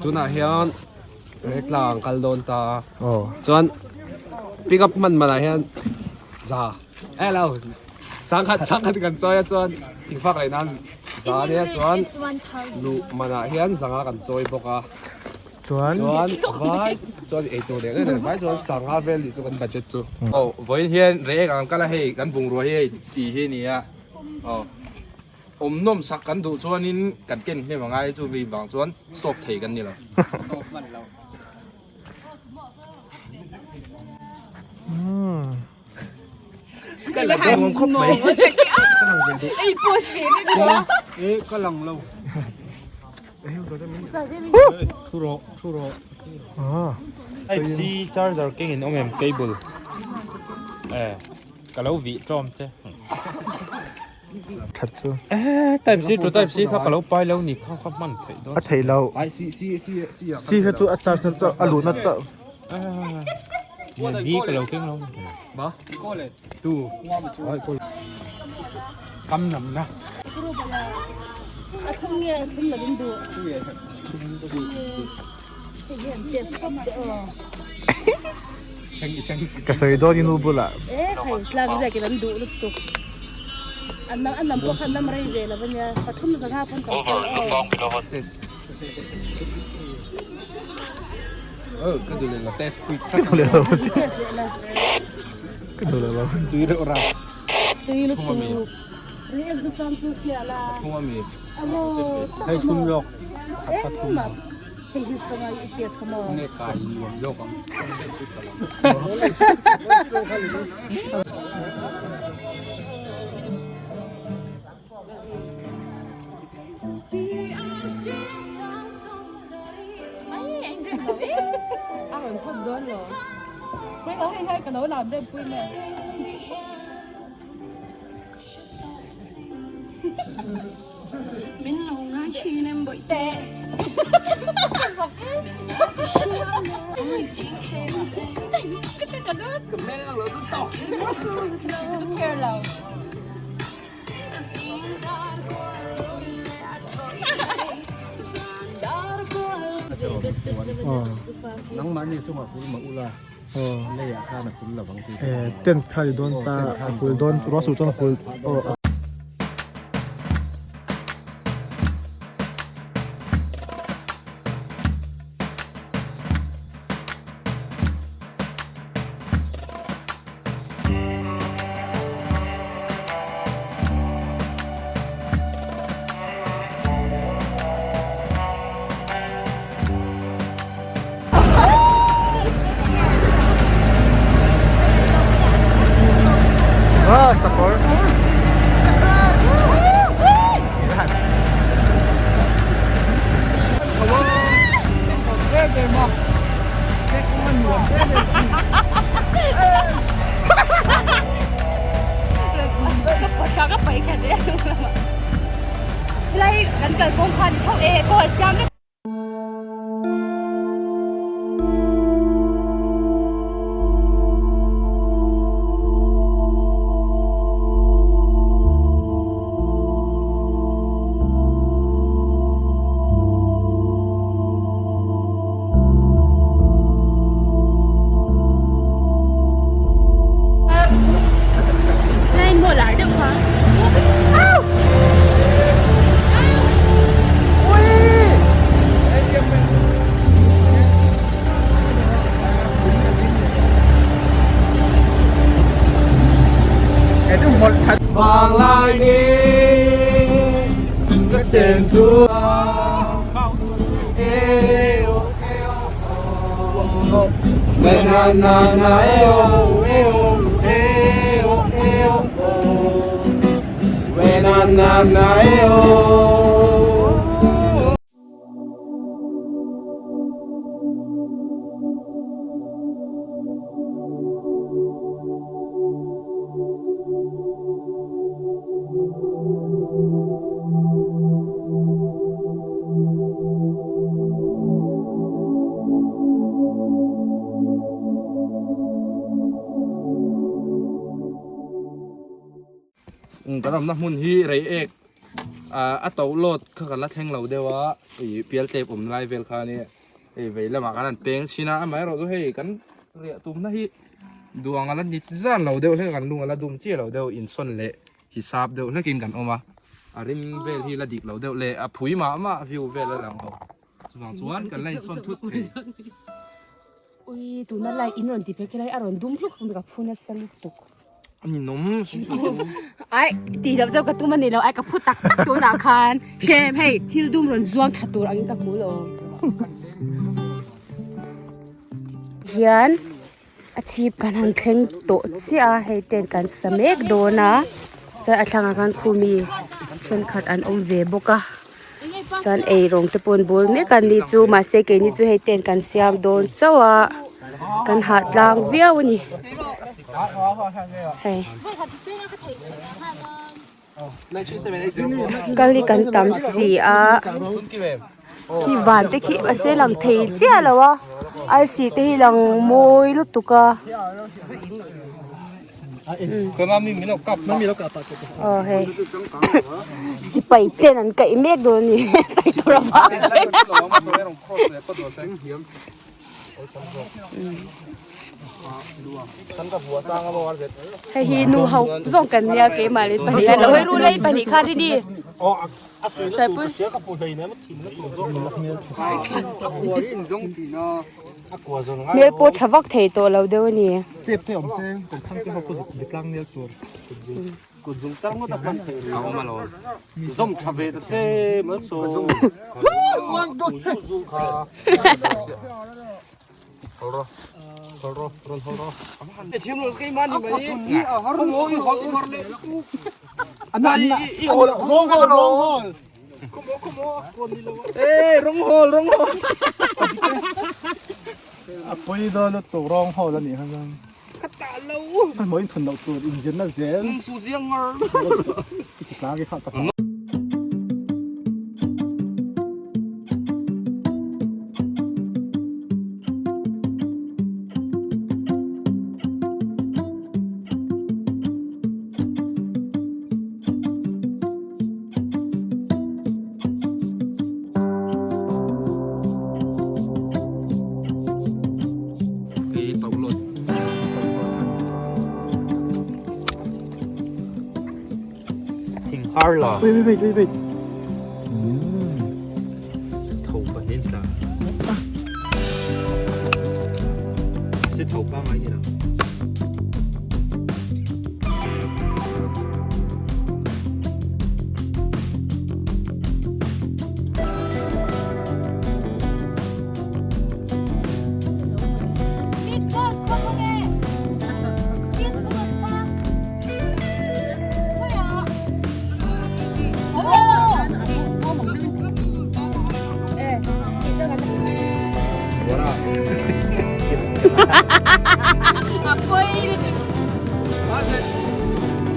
Tunah hian tlang kal dawn ta chuan pick up hman manah hian za eh lo sangkhat sangkhat kan chawi a chuan thingfak leh nan za ania chuan luh manah hian zanga kan chawi bawk a Chuan chuan vai chuan eitur leh ngei vai chuan sangha vel nih chu kan budget chu. Aw vawiin hian reng ang kal a hei kan bungrua hi hei tih hi a ni a aw awm nawm sak kan duh chuanin kan ken hnem a ngai chu mi vang chuan soft thei kan ni lo. Type C charger keng in awm em cable eh ka lo vih tawm che that chu eh type C to type C kha ka lo pai lo ni kha kha hman theih dawn a theih lo ai C C C C C kha chu a charge na chauh a luhna chauh D ka lo keng lo ba tu kam nam na A thlum nge a thlum lovin duh hei hian test pawp teh aw ka sawi dawn i nu bulah e hei tlang ziakin an duh lutuk an nam an nam pawh kha an nam rei ve lo ania pathum zanga pawn kan kal aw ka duh leh lo test quick ka duh leh lo test leh la ka duh leh lo tui reuh ra tui lutuk Riak zu fang chu sia la amo hei thum lawk engmah hei hi ka ngai i test ka maw nge kai nuam zawk ang A rawn phawt dawn lo. Pui lo hei hei ka lo lam rem pui nge. Min lo ngai thin em bawihte. Nangmahni chungah hul mah ula leiah khan a hul lo ang tih Eh tent kha i dawn ta a hul dawn ruah suh chuan a hul aw. Ah, sakawr. kal kawng kha ni tho e kaw an siam vek. Vanglai ni ka chen thu Na na na e o e o e o e o o na na na e o. Kan awmna hmun hi Reiek a to lawt kha kan la thleng lo deuh a ih pial tlep awm lai vel kha ania hei vei lamah khan an peng chhin a amaherawh chu hei kan riah tumna hi duang ala ni zan lo deuh hlek a kan lung ala dum chiah lo deuh insawn leh hisap deuh hlekin kan awm a a rim vel hi la dik lo deuh leh a phui mah mah view vel a lang lo chuvang chuan kan la insawn thut thei. Ui tuna light in rawn ti phei khilai a rawn dum hluk hluk a phu nasa lutuk. A ni nawm Ai ti loh chu ka tum a ni lo ai ka phu tak tak tunah khan hrem hei thil dum rawn zuang tha tur angin ka hmu lo. Hian a chhip kan han thleng tawh chiah a hei ten kan sa mek dawn a chuan a thlangah khan khumi thenkhat an awm ve bawk a. Chuan eirawng te pawh an bawl mek a ni chu mahse keini chu hei ten kan siam dawn chauh a kan hah tlang viau a ni hei kal hi kan tam si a khi van te khi mahse lang thei chiah lo a arsi te hi lang mawi lutuk a. Aw hei sipai ten an kaih mek dawn a ni sawi tur a vang hei hi nu ho zawng kan nia keimah leh pahnih an lo hawi ru lei pahnih khan hi ni hruaipui. Hmel pawh tha vak thei tawh lo deuh a ni. Sep te awm se kan thlang te ho ka zuk dik lang nel tur. Kut zung char ngawt a hman theih a awm alawm. Zawm tha ve ta che malsawm. A pawi dawn lutuk rawng hawl a nih kha chuan. Ka tah lo. Hmanhmawh in thun loh tur inzirna zel. Su ziang ngar. I ti tlang i kha ka tah. Thing har la. Wait wait wait wait wait. Tho pahnih tla. Se tho pa ngai ni lo.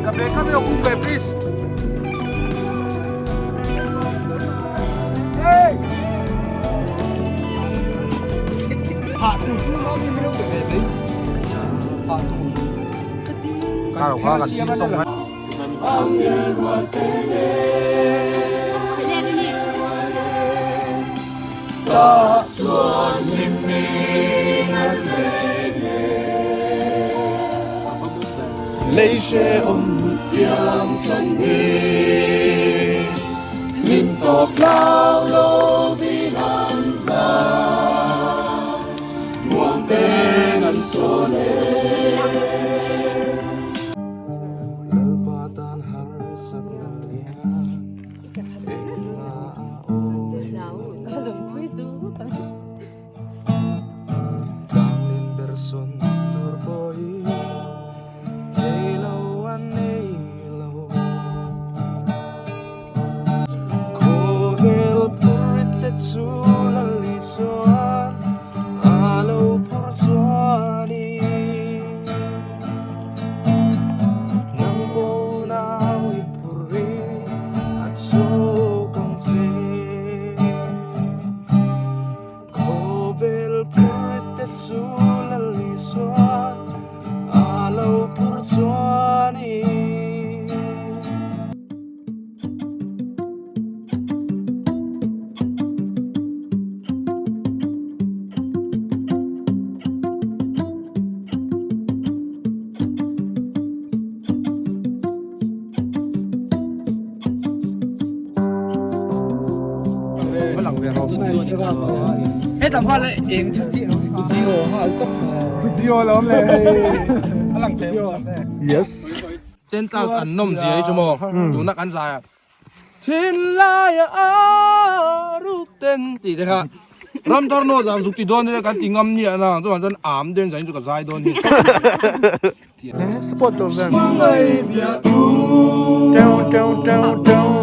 Ka be ka be ku be please. Kar lo kha kan thim song kha. Yes. Ten tlak an nawm zia hi chu maw tuna kan zai a thinlaia a ruk ten tih te kha ram thar naw zam zuk ti dawn te kan ti ngam nia na chuan chuan am den zain chu ka zai dawn hi. Support lo vel. Down down down down.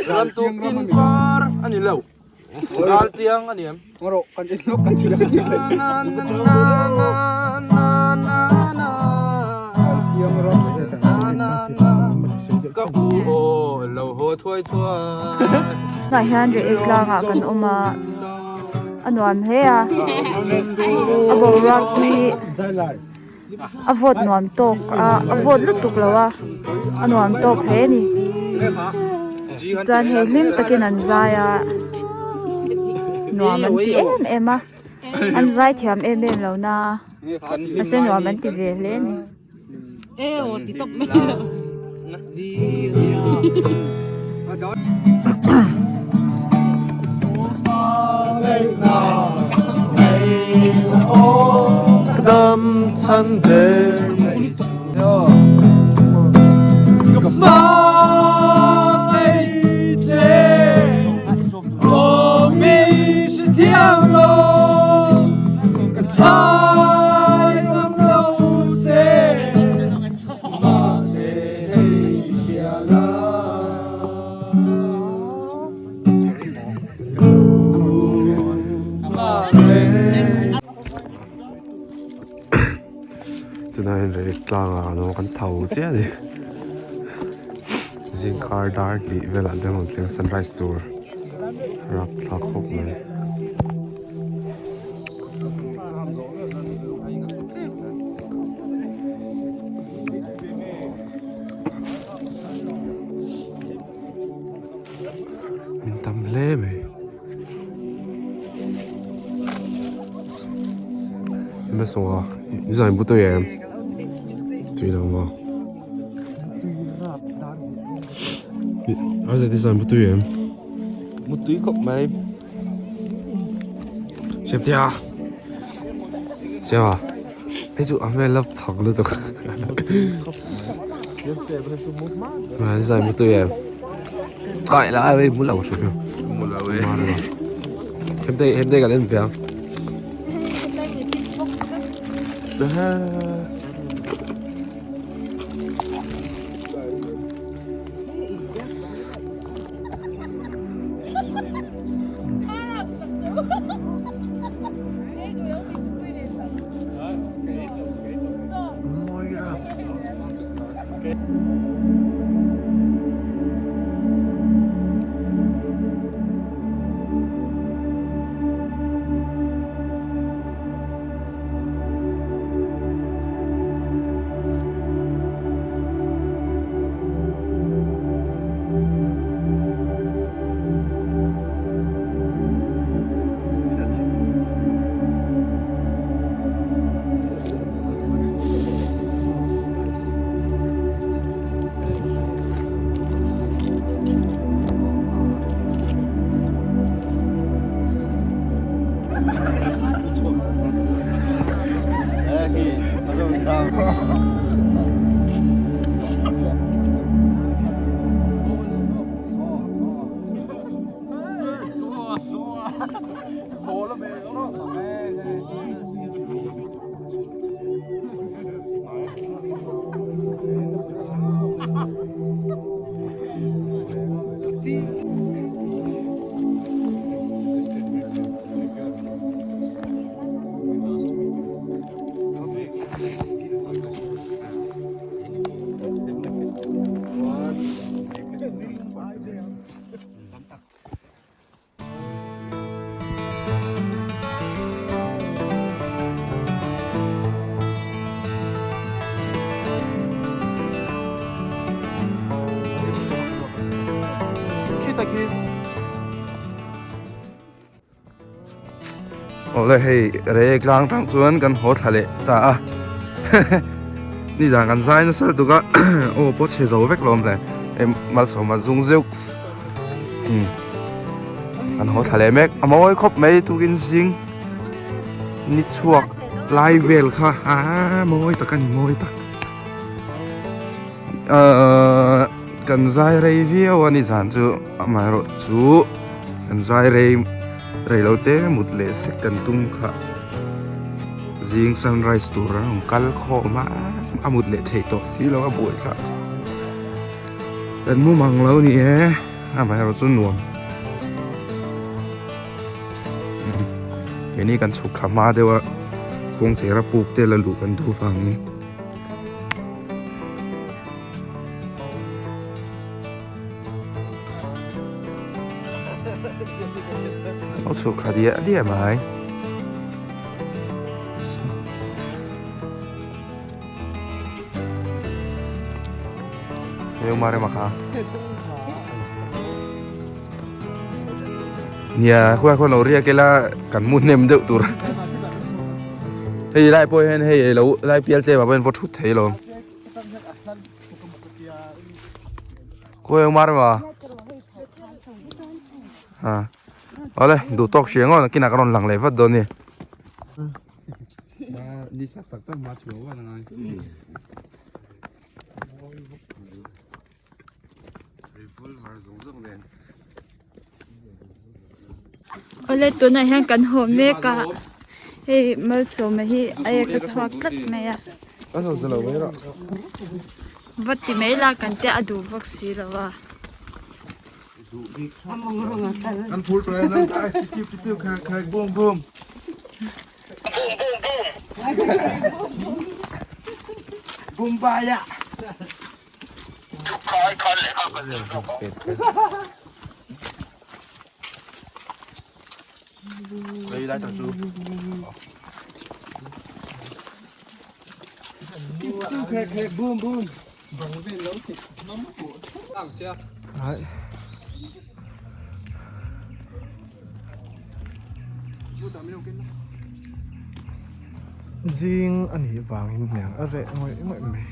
Ram tuk tin par a ni lo. Ral tiang a ni em? Ka u aw lo haw thuai thuai. Tunah hian reh tlangah kan awm a, a nuam hle a, a boruak hi a vawt nuam tawk a, a vawt lutuk lo a, a nuam tawk hle a ni. Tichuan hei hlim takin an zai a, nuam an ti em em a, an zai thiam em em lo na a, mahse nuam an ti ve hle a ni. Tunah hian rei tlangah an awm a kan tho chiah a ni zingkar dar hnih velah te rawn thleng sunrise tur rapthlak khawp mai. Min tam hle mai. Hmasawnga i zai bu tui em? Tui lo maw? A zet i zan mutui em? Mutui khawp mai. Siamtea Siama hei chu a hmel a phak lutuk An zai mutui em? Kai lai hei mu lo hrim hrim. Mu lo e. Hemte hemte kan en ve ang. Awle hei rei tlang tang chuan kan haw thla leh ta a nizan kan zai nasa lutuk a aw pawh chhe zo vek lawm le hei malsawma zung zeuh Kan haw thla leh mek a mawi khawp mai tukin zing ni chhuak lai vel kha aa mawi tak a ni mawi tak ahh kan zai rei viau a ni zan chu amaherawh chu kan zai rei rei lo te mut leh sek kan tum kha zing sunrise tur a rawn kal khawm a a mut leh theih tawh si lo a buai thlak. Kan mu mang lo ni e, amaherawh chu nuam. Keini kan chhuk thla hma deuh a, kawngchera puk te la luh kan duh vangin. Lo chhuk thla diah diah mai. Nia khuai khuan lo riak ila kan mu hnem deuh tur hei lai pawh hian hei lo lai pial tlem ah pawh hian vaw thut thei alawm khawi ang mar emaw a awle duh tawk hria ngawt nakinah ka rawn lang leh vat dawn a ni. Ni sak tak tak ma chhuah vat angai. Awle tunah hian kan haw mek a hei Malsawma hi a ek a chhuak tlat mai a va ti mai la kan tia a duh vak si lo a. Kan phur tawh e nan guys pichu pichu kharak kharak boom boom. Bombaya. Đây lại thằng chú. Boom boom. Zing a nih vangin hniang a reh ngawih ngawih mai.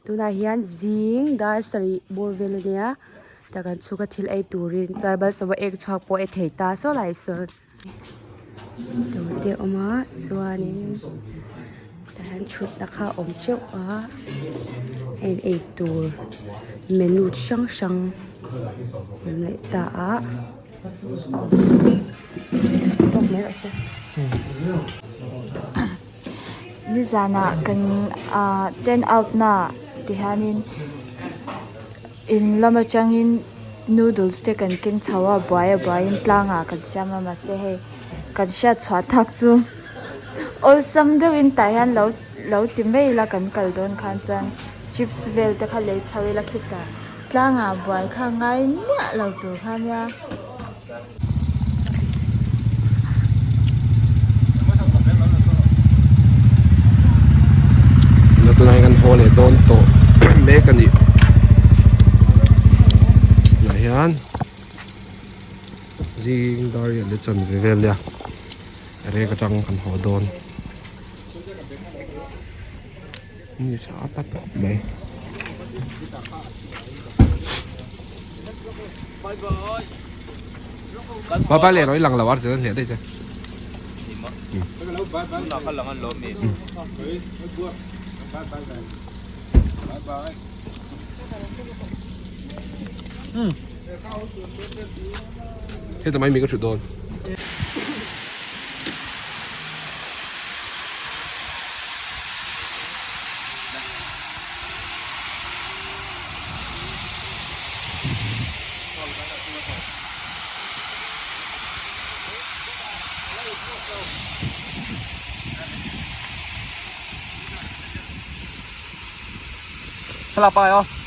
Tunah hian zing dar sarih bawr vel a nia tah kan chhuk a thil ei turin tribal sava ek chhuak pawh ei thei ta saw lai sawn dawr te a awm a chuanin tah hian thutna kha a awm teuh a heng ei tur menu chi hrang hrang a awm leh ta a tawk mai rawh se. Nizanah kan ah tent out na ah tihianin in lam atangin noodles te kan keng chho a buai a buaiin tlangah kan siam a mahse hei kan hriat chhuah tak chu awlsam deuhin tah hian lo lo ti mai ila kan kal dawn khan chuan chips vel te kha lei chho ila khitah tlangah buai kha ngai miah lo tur kha nia. Tunah hian kan haw leh dawn tawh mek a ni tunah hian zing dar riat leh chanve vel nia rek atang kan haw dawn ni tha ta khawp mai. Bye bye le rồi lang lo ar chen hle dei che. Thế tụi mày mình có chụp đồn. Thlalak pangai aw.